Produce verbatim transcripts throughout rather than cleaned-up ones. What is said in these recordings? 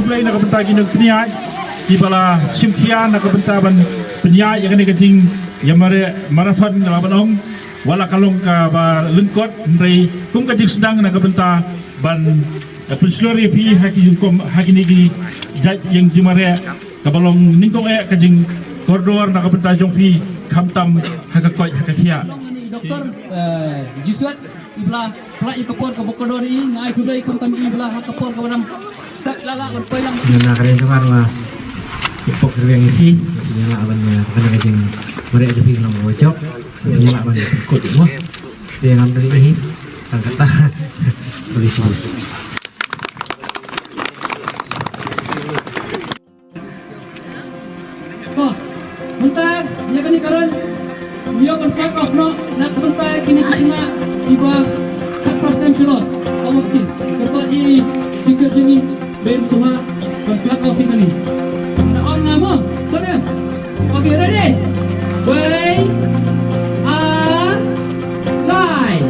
Khublei na ka bynta ki nongpynïaid kiba la shim khia na ka bynta ban pynïaid ïa kane ka jingïamareh marathon, nga lah ban ong wat la ka long kaba lyngkot, hynrei kum ka jingsdang na ka bynta ban, eh, pynshlur ïa phi ha ki jingkom, ha kine ki jait ïing jingmareh, kaba long nyngkong eh ka jingkordor na ka bynta jong phi, khamtam ha ka koit ha ka khiah. Doktor, eh, Jisuat, i ba la pynlait ïa ka por kaba kordor, i nga ai khublei khamtam i ba la ha ka por kaba dang start la lah ban poi lang. Nga na ka ring jong nga mas. Ïa pok ring ïa phi, ïa lah ban, eh, kane ka jingmareh jong phi long ba jop. Ïa lah ban kut mo. Te ngam dei hi. Tang kata. Polisi. Ko, mynta ïa kane ka run, ïa ban flag off noh na ka bynta kine ki khynnah kiba khatphra snem shalor. Ka mufti, ka pat i speaker jong ngi, Ben Suma, ban flag off ïa kane. Na on nga mo, sangem. Okay, ready? Wei, ar, lai.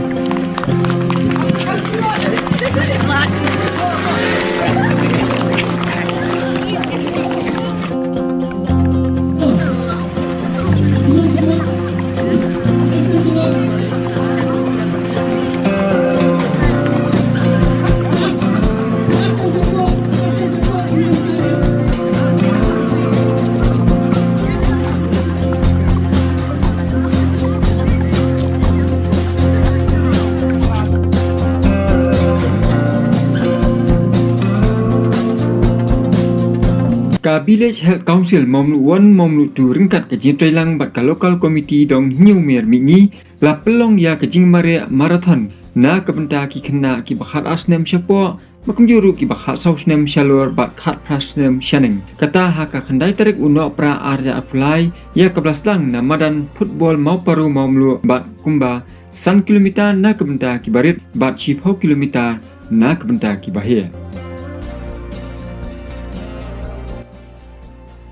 Ka Village Health Council Mawmluh One, Mawmluh Two ryngkat ka jingtrei lang bad ka Local Committee Dong Hynñiewmer Mihngi la pynlong ïa ka jingmareh marathon na ka bynta ki khynnah kiba khat ar snem shapoh, ba kumjuh ruh kiba khat saw snem shalor bad khat phra snem shaneng. Kata ha ka khyndai tarik u Nohprah ar hajar arphew lai, ïa kaba la sdang na madan football Mawparu Mawmluh bad kumba san kilometer na ka bynta kiba rit bad shiphew kilometer na ka bynta kiba heh.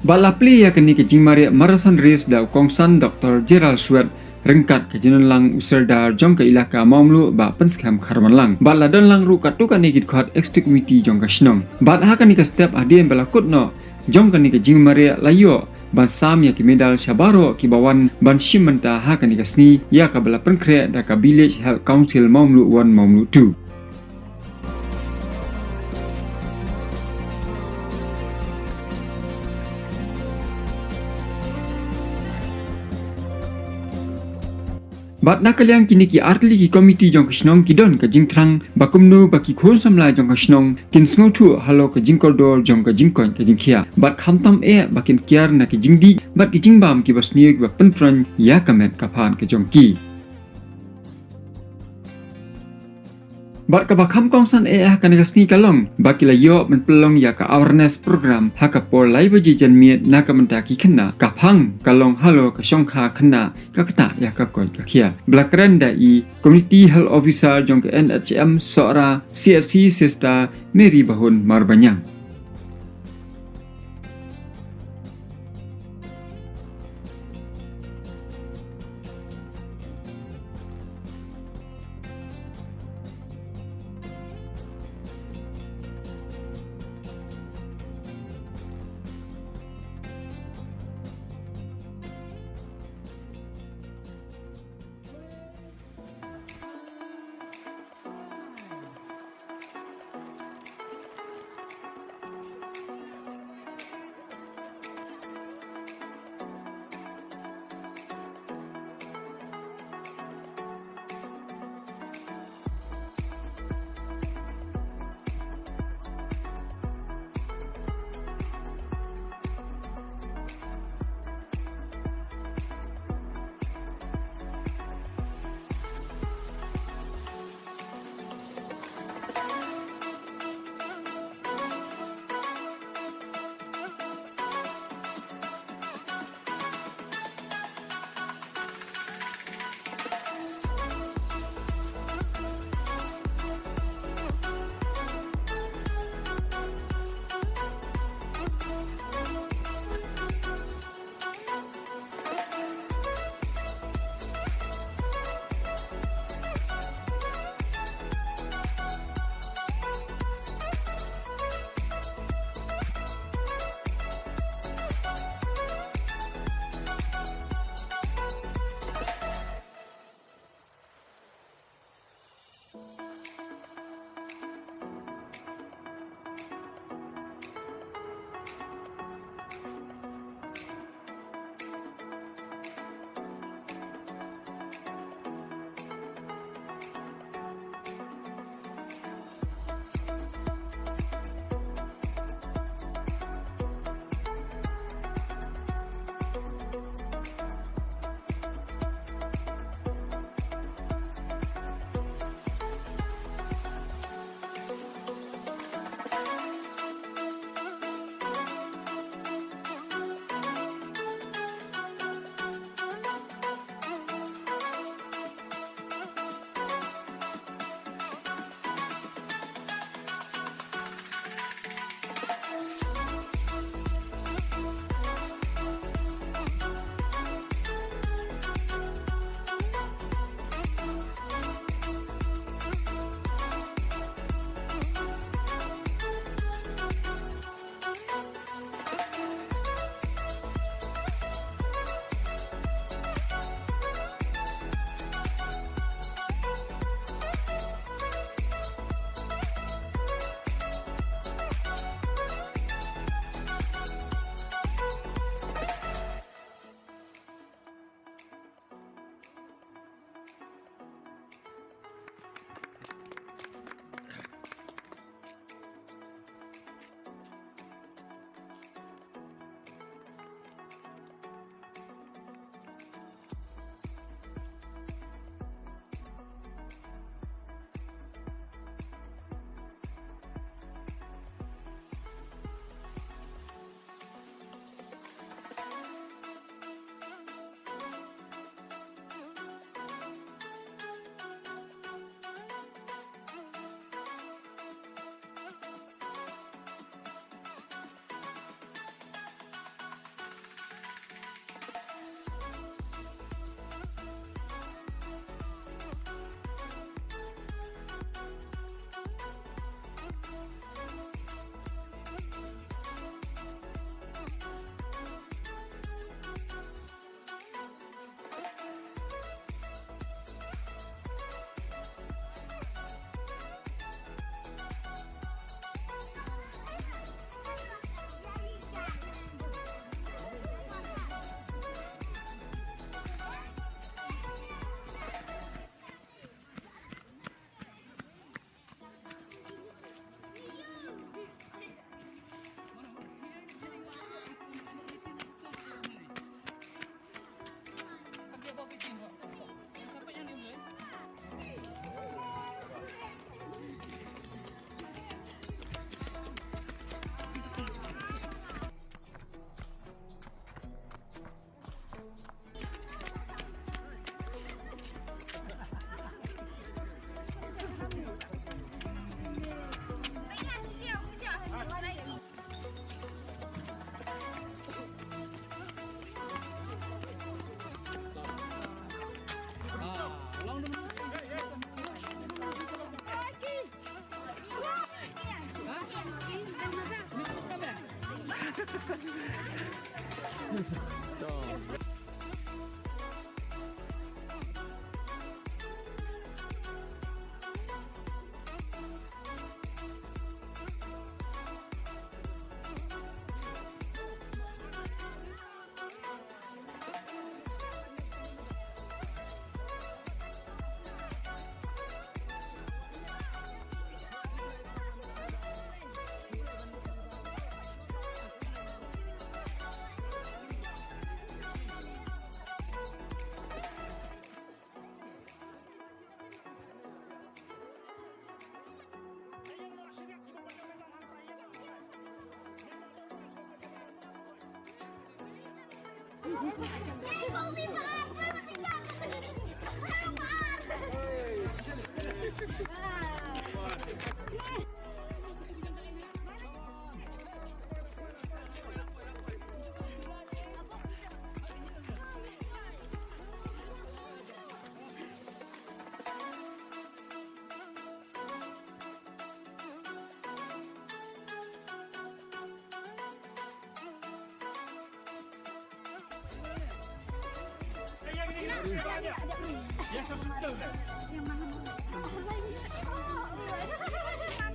Bad la plie ïa kane ka jingmareh marathon race da u kongsan Doktor Gerald Swett, ryngkat ka jingdon lang u Sordar jong ka Elaka Mawmluh Bah Pynskhem Kharwanlang. Bad la don lang ruh katto katne ki dkhot Executive Committee jong ka shnong. Bad ha kane ka step hadien ba la kut noh jong kane ka jingmareh la ïoh ban sam ïa ki medal sha baroh kiba wan ban shim bynta ha kane ka sngi, ïa kaba la pynkhreh da ka Village Health Council Mawmluh One, Mawmluh Two. Bad na ka liang kine ki artylli ki komiti jong ka shnong ki don ka jingthrang ba kumno ba ki khun samla jong ka shnong kin sngewthuh halor ka jingkordor jong ka jingkoit ka jingkhiah. Bad khamtam eh ba kin kiar na ki jingdih bad ki jingbam kiba sniew kiba pyntroiñ ïa ka met ka phad ka jong ki. Bad kaba kham kongsan eh ha kane ka sngi ka long ba ki la ïoh ban pynlong ïa ka awareness program ha ka por lai baje janmiet na ka bynta ki khynnah. Ka phang ka long halor ka shongkha khynnah ka ktah ïa ka koit ka khiah. Ba la kren da i Community Health Officer jong ka N H M Sohra C H C, Sister Mary Bahun Marbaniang.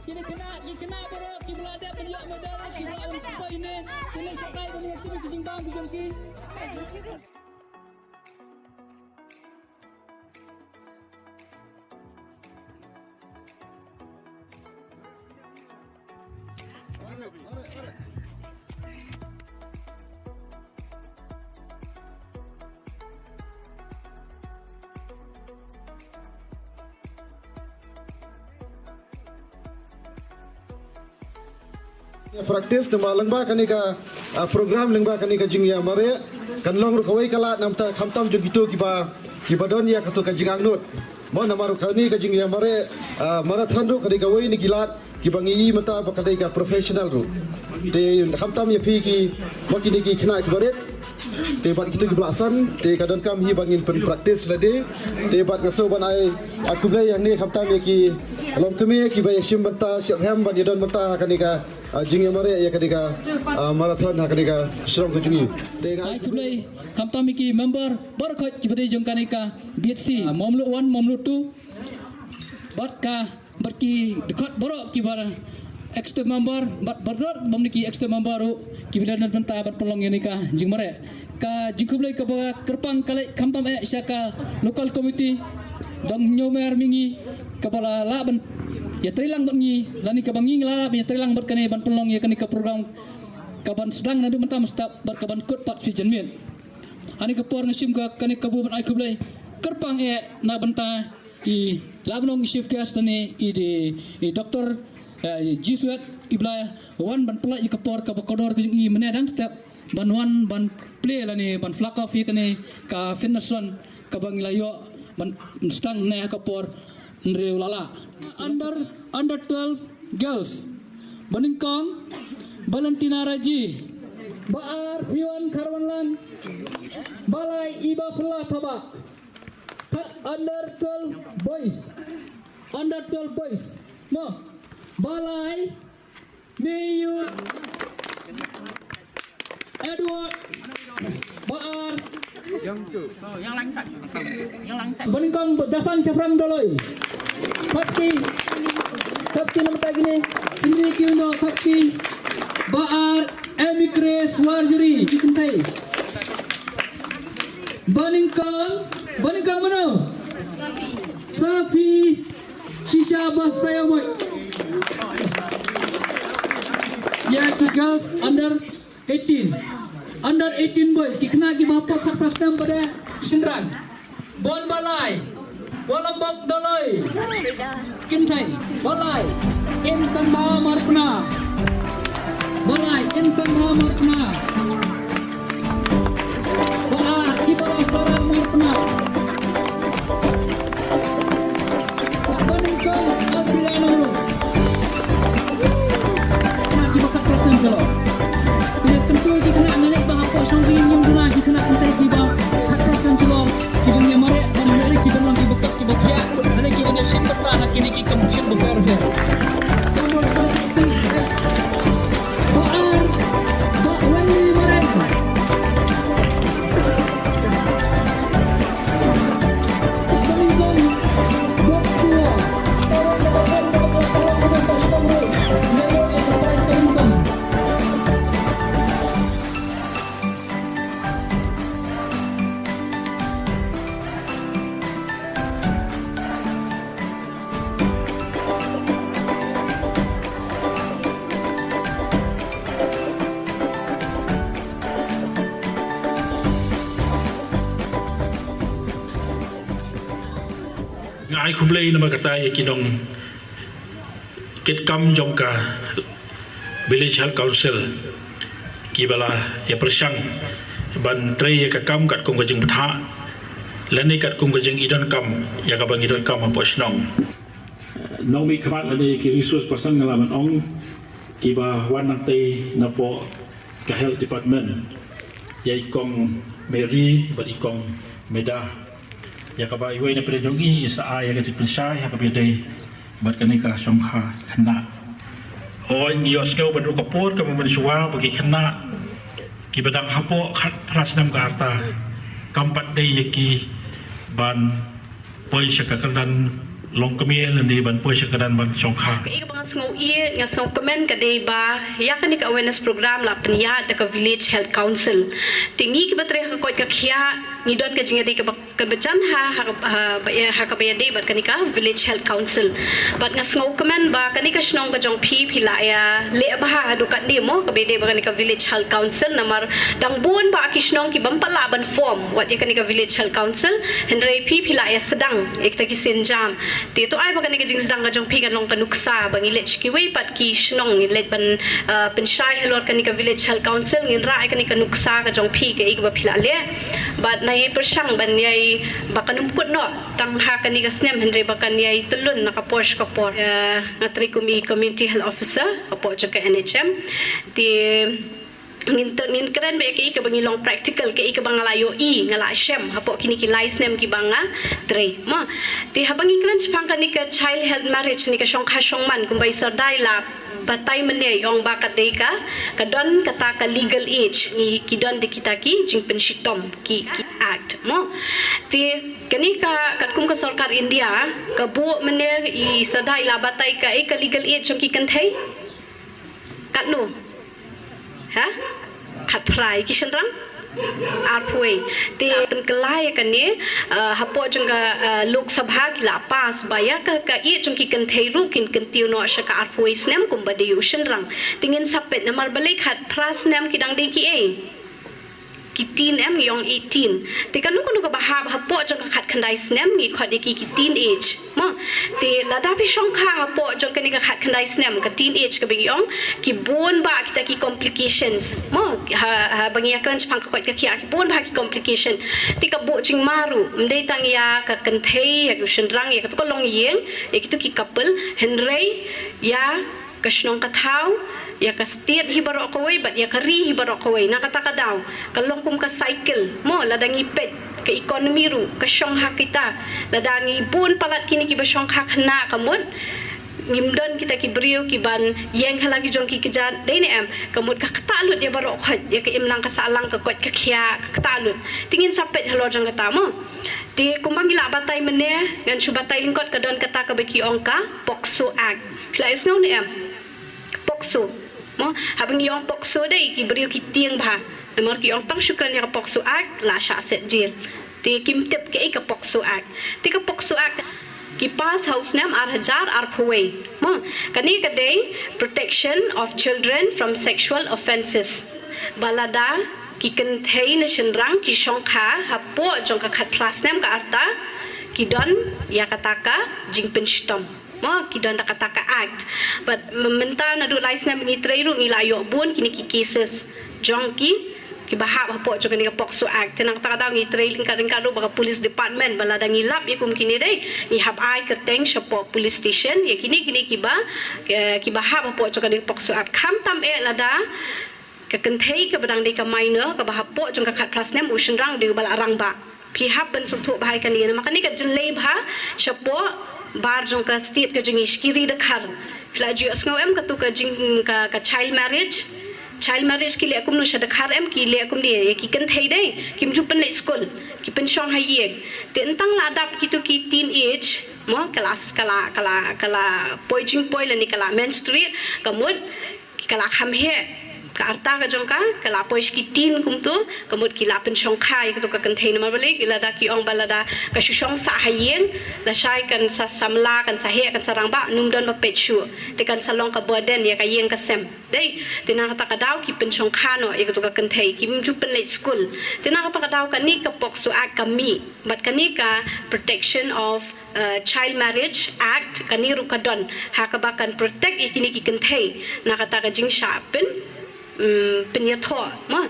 Ki khynnah, ki khynnah baroh kiba la dep ban ïoh medal, kiba la wan poi ne, ki la shatai ban ïoh shuh ki jingbam ki jong ki. Ïa practice namar lyngba kane ka, ah, program lyngba kane ka jingïamareh kan long ruh kawei ka lad namar khamtam jong kito kiba, kiba don ïa kato ka jingangnud. Mo namar ruh kane ka jingïamareh, ah, marathon ruh ka dei kawei na ki lad kiba ngi ïohi mynta ba ka dei ka professional ruh. Te khamtam ïa phi ki, mo kine ki khynnah kiba rit. Te bad kito kiba la san, te ka donkam hi ba ngin pyn practice lade. Te bad nga sngewbha ban ai, ah, khublei ïa hangne khamtam ïa ki longkmie kiba ïashim bynta, shitrhem ban ïadon bynta ha kane ka, ah, jingïamareh ïa kane ka, ah, marathon ha kane ka shnong ka jong ngi. Te nga ai khublei khamtam ïa ki member baroh kiba dei jong kane ka B H C, ah, Mawmluh one, Mawmluh two. Bad ka Bad ki dkhot baroh kiba executive member, bad baroh bym dei ki executive member ruh kiba la don bynta ban pynlong ïa kane ka jingmareh. Ka jingkhublei kaba kyrpang ka leit khamtam eh sha ka local committee Dong Hynñiewmer Mihngi kaba la lah ban ïatreilang bad ngi, lane kaba ngi la lah ban ïatreilang bad kane ban pynlong ïa kane ka program kaban sdang naduh mynta mynstep bad kaban kut pat sha janmiet. Ha kane ka por nga shim ka, kane ka bor ban ai khublei kyrpang eh na bynta i la ban long i chief guest lane i dei i Doctor, eh, Jesuit iba la wan ban pynlait ïa ka por kaba kordor ka jong i mynne dang step ban wan ban plie lane ban flag off ïa kane ka fitness run kaba ngi la ïoh ban sdang ne ha ka por hynriew lala. Under, under twelve girls. Ba nyngkong Valentina Raji. Ba ar Piwan Kharwanlang. Ba lai Iba Phylla Thabah. Under twelve boys. Under twelve boys. Mo. Ba lai Mayu Edward. Ba ar. Ba nyngkong Dasan Chafrang Doloi. Khatki. Khatki namar ta kine. Hynriew ki uno khatki. Ba ar Emikres Warjri. Ki kynthei. Ba nyngkong, ba nyngkong mano? Safi Shisha Ba Sayamoit. Ïa ki girls under eighteen. Under eighteen boys, ki khynnah kiba hapoh khatphra snem bad ki shynrang. Bun ba lai. Walambok Doloi. Kynthei, ba lai. Insan Bha Marpna. Ba lai, Insan Bha Marpna. Ba ar, Iba Sarah Marpna. Ba nyngkong, Adriano Ro. Khynnah kiba khatphra snem shalor. Te kyntu ki khynnah nga ngeit ba hapoh shong ki ngim duna ki khynnah kynthei kiba khatphra snem shalor. Kiban ïamareh, ban ïamareh, kiban long kiba kut, kiba khiah, lane kiban ïashim bynta ha kine ki competition bapher bapher. Ba ar, Bah Wenli Maren. Nga ai khublei namar kata ïa ki nongkitkam jong ka Village Health Council kiba la ïa pyrshang ban trei ïa ka kam katkum ka jingbthah lane katkum ka jingïadonkam ïa kaba ngi donkam hapoh shnong. Nongmihkhmat lane ki resource person nga lah ban ong kiba wan nangtei napoh ka health department, ïa i kong Mary bad i kong Meda, ïa kaba iwei na pdeng jong i i sa ai ïa ka jingpynshai ha kaba ïadei bad kane ka shongkha khynnah. Hooid, ngi ïohsngew ba naduh ka por kaba mynshuwa ba ki khynnah kiba dang hapoh khatphra snem ka rta kam pat dei ïa ki ban poi sha ka kyrdan longkmie lane ban poi sha ka kyrdan ban shongkha. Kaei kaba nga sngew ïeit, nga sngewkmen ka dei ba ïa kane ka awareness program la pynïaid da ka Village Health Council. Te ngi kiba trei ha ka koit ka khiah ngi don ka jingïadei kaba, kaba jan ha, ha, ha, ba, ha kaba ïadei bad kane ka Village Health Council. Bad nga sngewkmen ba kane ka shnong ka jong phi, phi la ïaleh bha haduh katne mo kaba ïadei bad kane ka Village Health Council, namar dang bun bah ki shnong ki bym pat lah ban form wat ïa kane ka Village Health Council, hynrei phi, phi la ïa sdang ïa kita ki sienjam. Te to ai ba kane ka jingsdang ka jong phi kan long ka nuksa ba ngi leit sha kiwei pat ki shnong, ngin leit ban, ah, pynshai halor kane ka Village Health Council, ngin rah ïa kane ka nuksa ka jong phi kaei kaba phi la leh. Bad nga ïai pyrshang ban ïai ba kan ym kut noh tang ha kane ka snem, hynrei ba kan ïai tylun na ka por sha ka por. Ah, nga trei kum i Community Health Officer hapoh jong ka N H M. Te ngin te, ngin kren beit ïa kaei kaba ngi long practical, kaei kaba nga la ïohi, nga la shem hapoh kine ki lai snem kiba nga trei mo. Te haba ngi kren shaphang kane ka child health marriage, ne ka shongkha shongman, kumba i Sordar i la batai mynne, i ong ba ka dei ka, ka don kata ka legal age, ngi, ki don de kita ki jingpynshitom, ki, ki act mo. Te kane ka, katkum ka sorkar India, ka buh mynne, i Sordar i la batai kaei ka legal age jong ki kynthei? Katno? Ha? Khatphra. Ki shynrang? Arphew wei. Te pynkylla ïa kane, ah, hapoh jong ka, ah, Lok Sabha ki la pass ba ïa ka, ka age jong ki kynthei ruh kin kyntiew noh sha ka arphew wei snem kumba dei u shynrang. Te ngin sa peit namar balei khatphra snem ki dang dei kiei? Ki teen em, ngi ong eighteen. Te kano kano kaba hap hapoh jong ka khatkhyndai snem ngi khot ïa ki, ki teenage mo. Te lada phi shongkha hapoh jong kane ka khatkhyndai snem, ka teenage kaba ngi ong, ki bun bah kita ki complications mo. Ha, haba ngi ïakren shaphang ka koit ka khiah, ki bun bah ki complication. Te ka buh jingma ruh ym dei tang ïa ka kynthei, ïa ka shynrang, ïa kato ka longïing, ïa kito ki couple, hynrei ïa ka shnong ka thaw, ïa ka state hi baroh kawei bad ïa ka ri hi baroh kawei. Na kata ka daw ka long kum ka cycle mo, lada ngi peit ka economy ruh ka shong ha kita. Lada ngi bun palat kine kiba shongkha khynnah, ka mut ngim don kita ki briew ki ban ïeng ha la ki jong ki kjat, dei ne em? Ka mut ka ktah lut ïa baroh khoit, ïa ka imlang ka sahlang, ka koit ka khiah, ka ktah lut. Te ngin sa peit halor jong kata mo. Te kumba ngi la batai mynne, ngan shu batai lyngkot, ka don kata kaba ki ong ka POCSO Act. Phi la ïohsngew ne em? POCSO mo. Haba ngi ong POCSO dei ki briew ki tieng bha. Namar ki ong tang shu kren ïa ka POCSO Act la shah set jail. Te kim tip kaei ka POCSO Act. Te ka POCSO Act ki pass ha u snem ar hajar arphew wei mo. Kane ka dei Protection of Children from Sexual Offences. Ba lada ki kynthei ne shynrang ki shongkha hapoh jong ka khatphra snem ka rta, ki don ïa kata ka jingpynshitom mo, ki don da kata ka act. Bad m-, mynta naduh lai snem ba ngi trei ruh ngi la ïoh bun kine ki cases jong ki, kiba hap hapoh jong kane ka POCSO Act. Te na kata ka daw ngi trei ryngkat ryngkat ruh bad ka police department, ba lada ngi lap ïa kum kine dei, ngi hap ai kyrteng shapoh police station ïa kine, kine kiba, eh, kiba hap hapoh jong kane ka POCSO Act. Khamtam eh lada ka kynthei kaba dang dei ka minor, kaba hapoh jong ka khatphra snem, u shynrang u dei uba la rangbah. Phi hap ban sngewthuh bha ïa kane, namar kane ka jyllei bha shapoh bar jong ka state ka jong ngi, sha ki ri dkhar. Phi la ju ïohsngew em kato ka jing, ka, ka child marriage? Child marriage ki leh kumno sha dkhar em? Ki leh kumne, ïa ki kynthei dei, kim ju pynleit skul, ki pynshong ha ïing. Te tang la dap kito ki teenage mo, ka la, ka la, ka la, ka la poi jingpoi lane ka la menstruate, ka mut ka la kham heh ka rta ka jong ka, ka la poi sha ki teen kumto, ka mut ki la pynshongkha ïa kato ka kynthei. Namar balei? Lada ki ong ba lada ka shu shong sah ha ïing, lashai kan sa samla, kan sa heh, kan sa rangbah, ym don ba peit shuh. Te kan sa long ka burden ïa ka ïing ka sem. Dei, te na kata ka daw ki pynshongkha noh ïa kato ka kynthei, kim ju pynleit skul. Te na kata ka daw kane ka POCSO Act ka mih bad kane ka Protection of, uh, Child Marriage Act, kane ruh ka don ha kaba kan protect ïa kine ki kynthei na kata ka jingshah pyn, mm, pynïathoh, mo.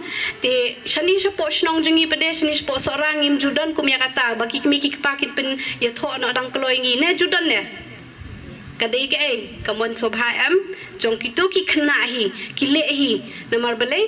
Te shane shapoh shnong jong ngi pat de, shane shapoh Sohra ngim ju don kum ïa kata ba ki kmie ki kpa kin pynïathoh noh dang kloi ngi, ne ju don ne. Ka dei kaei, ka mon sngewbha em jong kito ki khynnah hi, ki leh hi, namar balei,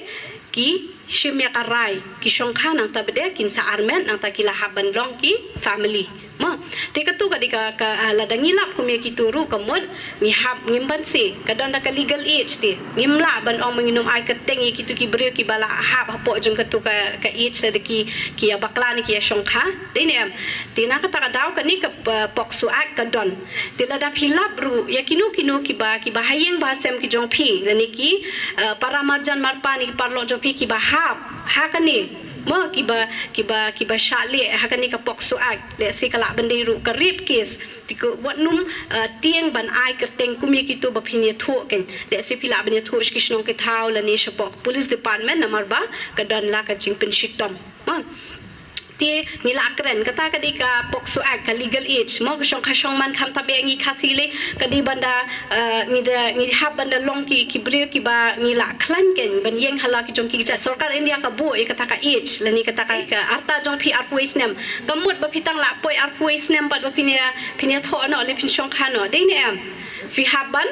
ki shim ïa ka rai, ki shongkha nangta pat de kin sa armet, nangta ki la hap ban long ki family. Mo, te katu ka dei ka, ka, ah, lada ngi lap kum ïa kito ruh ka mut ngi hap, ngim banse, ka don da ka legal age te. Ngim lah ban ong ba ngin ym ai kyrteng ïa kito ki briew kiba la hap hapoh jong katu ka, ka age lada ki, ki ïa bakla ne ki ïa shongkha. Dei ne em. Te na kata ka daw kane ka, ah, POCSO Act ka don. Te lada phi lap ruh ïa kino kino kiba, kiba ha ïing ba ha sem ki jong phi, lane ki, ah, para marjan marpa ne ki paralok jong phi kiba hap ha kane, mo, kiba, kiba, kiba shah leh ha kane ka POCSO Act. Lehse ka lah ban dei ruh ka rape case. Te ka wat nym, ah, tieng ban ai kyrteng kum ïa kito ba phin ïathuh kein. Lehse phi lah ban ïathuh sha ki shnong ki thaw lane shapoh police department, namar ba ka don la ka jingpynshitom. Mo. Te ngi la kren, kata ka dei ka POCSO Act, ka legal age, mo, ka shongkha shongman, khamtam eh ngi Khasi lei, ka dei ban da, eh, ngi da, ngi hap ban da long ki, ki briew kiba ngi la khlaiñ kein ban ïeng ha la ki jong ki kjat. Sorkar India ka buh ïa kata ka age, lane kata ka, ka rta jong phi arphew wei snem. Ka mut ba phi tang la poi arphew wei snem pat ba phin ïa, phin ïathoh noh, lane phin shongkha noh. Dei ne em. Phi hap ban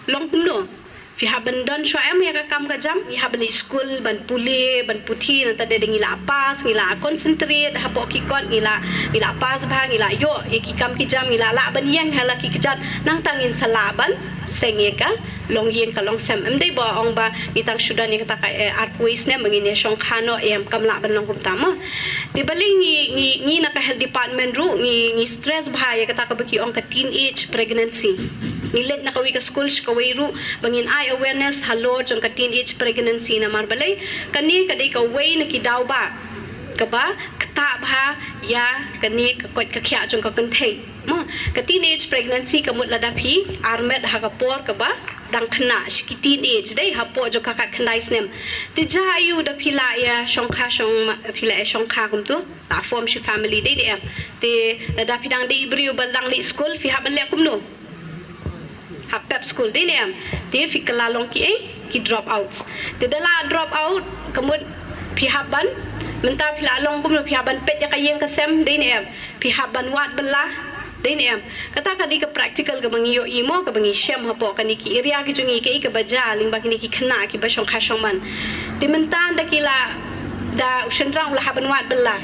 long kumno? Phi hap ban don shuwa em ïa ka kam ka jam, ngi hap ban leit skul, ban pule, ban puthi, nangta de ngi la pass, ngi la concentrate hapoh ki kot, ngi la, ngi la pass bha, ngi la ïoh ïa ki kam ki jam, ngi la lah ban ïeng ha la ki kjat, nangta ngin sa lah ban seng ïa ka longïing ka longsem. Em dei ba ong ba ngi tang shu don ïa kata ka, eh, arphew wei snem ba ngin ïa shongkha noh, em, kam lah ban long kumta mo. Te balei ngi, ngi, ngi na ka health department ruh ngi, ngi stress bha ïa kata kaba ki ong ka teenage pregnancy. Ngi leit na kawei ka skul sha kawei ruh ba ngin ai awareness halor jong ka teenage pregnancy, namar balei, kane ka dei kawei na ki daw ba kaba ktah bha ïa kane ka koit ka khiah jong ka kynthei. Mo, ka teenage pregnancy ka mut lada phi armet ha ka por kaba dang khynnah, sha ki teenage, dei hapoh jong ka khatkhyndai snem. Te jia aiu da phi la ïa shongkha shong ma-, phi la ïa shongkha kumtu, la form shi family, dei ne em. Te lada phi dang dei briew ba dang leit skul, phi hap ban leh kumno? Hap pep skul, dei ne em. Te phi kylla long kiei, ki drop out. Te da la drop out ka mut phi hap ban, mynta phi la long kumno, phi hap ban peit ïa ka ïing ka sem, dei ne em. Phi hap ban wad bylla, dei ne em. Kata ka dei ka practical kaba ngi ïohi mo, kaba ngi shem hapoh kane ki area ki jong ngi, kaei kaba jia lyngba kine ki khynnah kiba shongkha shongman. Te mynta da ki la, da u shynrang u la hap ban wad bylla,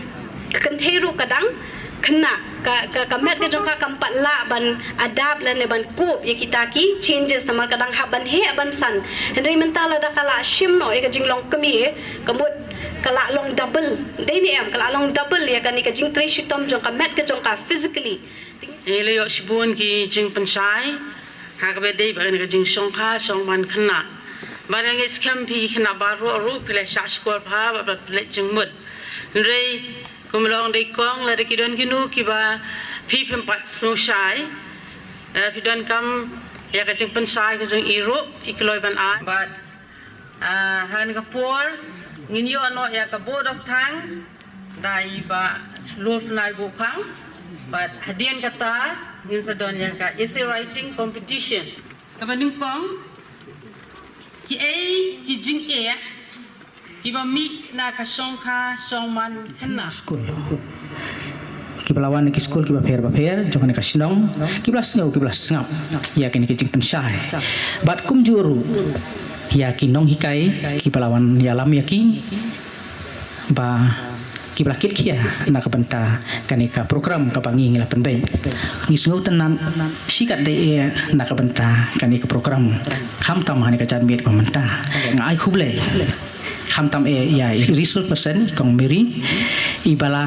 ka kynthei ruh ka dang khynnah, ka, ka, ka met ka jong ka kam pat lah ban adapt lane ban cope ïa kita ki changes, namar ka dang hap ban heh ban san. Hynrei mynta lada ka la shim noh ïa ka jinglong kmie, ka mut ka la long double, dei ne em, ka la long double ïa kane ka jingtrei shitom jong ka, met ka jong ka physically. Ngi la ïoh shibun ki jingpynshai ha kaba dei bad kane ka jingshongkha shongman khynnah. Bad ngi skhem phi khynnah baroh ruh phi la shah shkor bha bad phi la jingmut. Hynrei kumba la ong da i kong, lada ki don kino kiba phi phim pat sngewshai, eh, phi donkam ïa ka jingpynshai ka jong i ruh, i kloi ban ai. Bad, ah, ha kane ka por ngin ïoh noh ïa ka vote of thanks da i Bah Lorphynnai Bohphang. Bad hadien kata ngin sa don ïa ka essay writing competition. Kaba nyngkong, kiei ki jingeh kiba mih na ka shongkha shongman khynnah? Skul. Kiba la wan na ki skul kiba pher bapher jong kane ka shnong, kiba la sngew, kiba la sngap ïa kine ki jingpynshai. Bad kumjuh ruh ïa ki nonghikai kiba la wan ïalam ïa ki, ba kiba la kit khia na ka bynta kane ka program kaba ngi, ngi la pynbeit. Ngi sngewtynnat shikatdei eh na ka bynta kane ka program, khamtam ha kane ka janmiet kaba mynta. Nga ai khublei khamtam eh ïa i resource person, i Kong Mary, iba la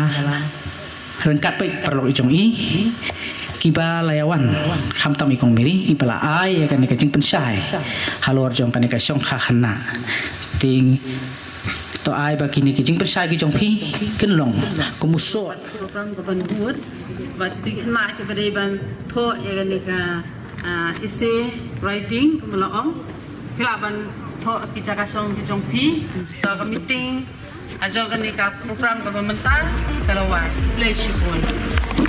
ryngkat bad i paralok i jong i kiba la ïa wan, khamtam i Kong Mary, iba la ai ïa kane ka jingpynshai halor jong kane ka shongkha khynnah. Te to ai ba kine ki jingpynshai ki jong phi kin long kum u soh. Program ka ban bud bad ki khynnah kiba dei ban thoh ïa kane ka, ah, essay writing, kumba la ong, phi lah ban thoh ha ki jaka shong ki jong phi. Te ka meeting ha jong kane ka program kaba mynta ka la wai. Khublei shibun.